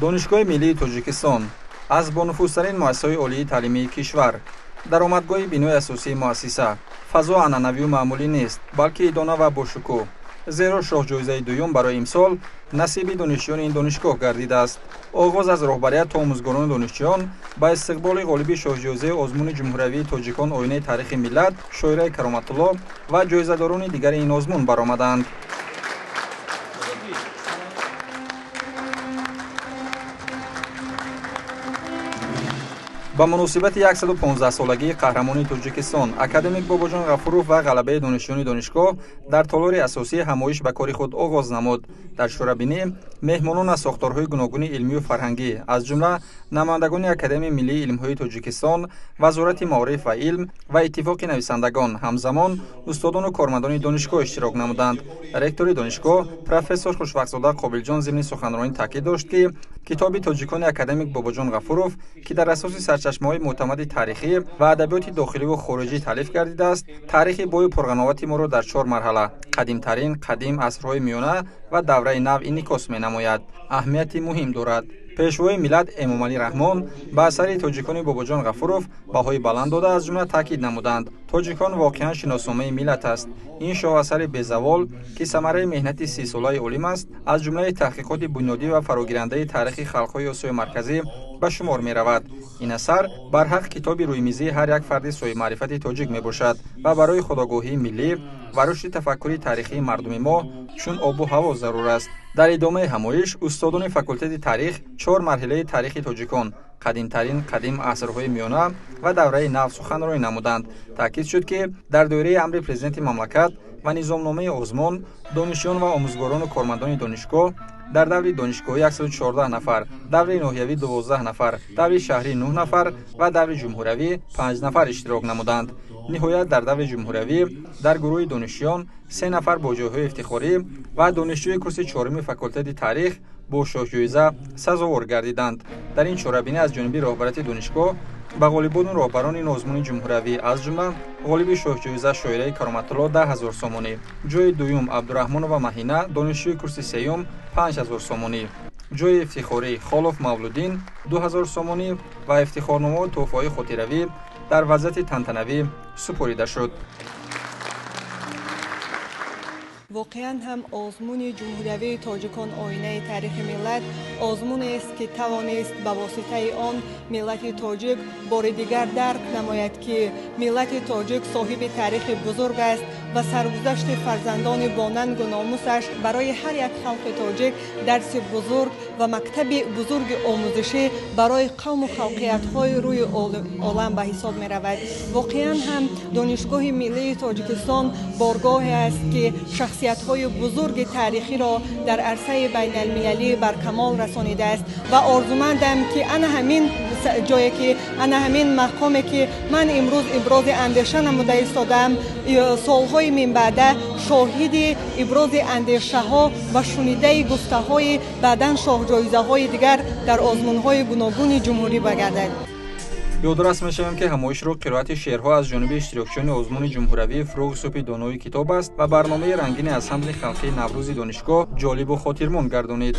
Донишгоҳи миллии Тоҷикистон аз бонуфузтарин муассисаҳои олии таълимии кишвар, даромадгоҳи бинои асосии муассиса. Фазо анъанавию маъмулӣ нест, балки идона ва бошукӯҳ, зеро шоҳҷоизаи дуюм барои имсол насиби донишҷӯёни ин донишгоҳ гардидааст. Оғоз аз роҳбарият то омӯзгорону донишҷӯён ба истиқболи ғолиби шоҳҷоизаи озмуни ҷумҳуриявии «Тоҷикон оинаи таърихи миллат» Шоираи Кароматулло ва ҷоизадорони дигари ин озмун баромаданд. Ба муносибати 115-солагии қаҳрамони Тоҷикистон академик Бобоҷон Ғафуров ва ғалабаи донишҷӯёни донишгоҳ дар толори асосӣ ҳамоиш ба кори худ оғоз намуд. Дар шӯрабинӣ меҳмонон аз сохторҳои гуногуни илмию фарҳангӣ, аз ҷумла намояндагони Академияи миллии илмҳои Тоҷикистон, Вазорати маориф ва илм ва Иттифоқи нависандагон, ҳамзамон устодону кормандони донишгоҳ иштирок намуданд. Ректори донишгоҳ профессор Хушвақтзода Қобилҷон зимни суханронӣ таъкид дошт, ки китоби «Тоҷикони» академик Бобоҷон Ғафуров, ки дар асоси сарчашмаҳои мӯътамади таърихӣ ва адабиёти дохиливу хориҷӣ таълиф гардидааст, таърихи бою пурғановати моро дар чор марҳала: қадимтарин, қадим, асрҳои миёна ва давраи нав инъикос менамояд, аҳамияти муҳим дорад. Пешвои миллат Эмомалӣ Раҳмон ба асари «Тоҷикони» Бобоҷон Ғафуров баҳои баланд дода, аз ҷумла таъкид намуданд: «Тоҷикон воқеан шиносномаи миллат аст. Ин шоҳасари безавол, ки самараи меҳнати 30-солаи олим аст, аз ҷумлаи таҳқиқоти бунёдӣ ва фарогирандаи таърихи халқҳои Осиёи Марказӣ ба шумор меравад. Ин асар барҳақ китоби рӯймизии ҳар як фарди соҳибмаърифати тоҷик мебошад ва барои худогоҳии миллӣ ва рушди тафаккури таърихии мардуми мо чун обу ҳаво зарур аст». Дар идомаи ҳамоиш устодони факултети таърих чор марҳилаи таърихи тоҷикон: қадимтарин, қадим, асрҳои миёна ва давраи нав суханронӣ намуданд. Таъкид шуд, ки дар доираи амри президенти мамлакат ва низомномаи озмун донишҷӯён ва омӯзгорону кормандони донишгоҳ дар даври донишгоҳӣ 114 нафар, даври ноҳиявӣ 12 нафар, даври шаҳрӣ 9 нафар ва даври ҷумҳуриявӣ 5 нафар иштирок намуданд. Ниҳоят, дар даври ҷумҳуриявӣ дар гурӯҳи донишҷӯён се нафар бо ҷойҳои ифтихорӣ ва донишҷӯи курси чоруми факултети таърих бо шоҳҷоиза сазовор гардиданд. Дар ин чорабинӣ аз ҷониби роҳбарияти донишгоҳ ба ғолибону роҳбарони озмуни ҷумҳуриявӣ, аз ҷумла ғолиби шоҳҷоиза Шоираи Кароматулло 10 000 сомонӣ, ҷойи дуюм Абдураҳмонова Маҳина, донишҷӯи курси сеюм, 5000 сомонӣ, ҷойи ифтихорӣ Холов Мавлуддин 2000 сомонӣ ва ифтихорномаҳо, тӯҳфаҳои хотиравӣ дар вазъияти тантанавӣ супорида шуд. Воқеан ҳам, озмуни ҷумҳуриявии «Тоҷикон оинаи таърихи миллат» озмунест, ки тавонист ба воситаи он миллати тоҷик бори дигар дарк намояд, ки миллати тоҷик соҳиби таърихи бузург аст ва саргузашти фарзандони бонангу номусаш барои ҳар як халқи тоҷик дарси бузург ва мактаби бузурги омӯзишӣ барои қавму халқиятҳои рӯи олам ба ҳисоб меравад. Воқеан ҳам, Донишгоҳи миллии Тоҷикистон боргоҳе аст, ки шахсиятҳои бузурги таърихиро дар арсаи байналмилалӣ бар камол расонидааст, ва орзумандам, ки ана ҳамин ҷое, ки ана ҳамин мақоме, ки ман имрӯз ибрози андеша намуда истодаам, солҳои минбаъда шоҳиди ибрози андешаҳо ва шунидаи гуфтаҳои баъдан шоҳҷоизаҳои дигар дар озмунҳои гуногуни ҷумҳурӣ багардад. Ёдрас мешавем, ки ҳамоишро қироати шеърҳо аз ҷониби иштирокчиёни озмуни ҷумҳуриявии «Фурӯғи субҳи донои китоб аст» ва барномаи рангини ансамбли халқии Наврӯзи донишгоҳ ҷолибу хотирмон гардонид.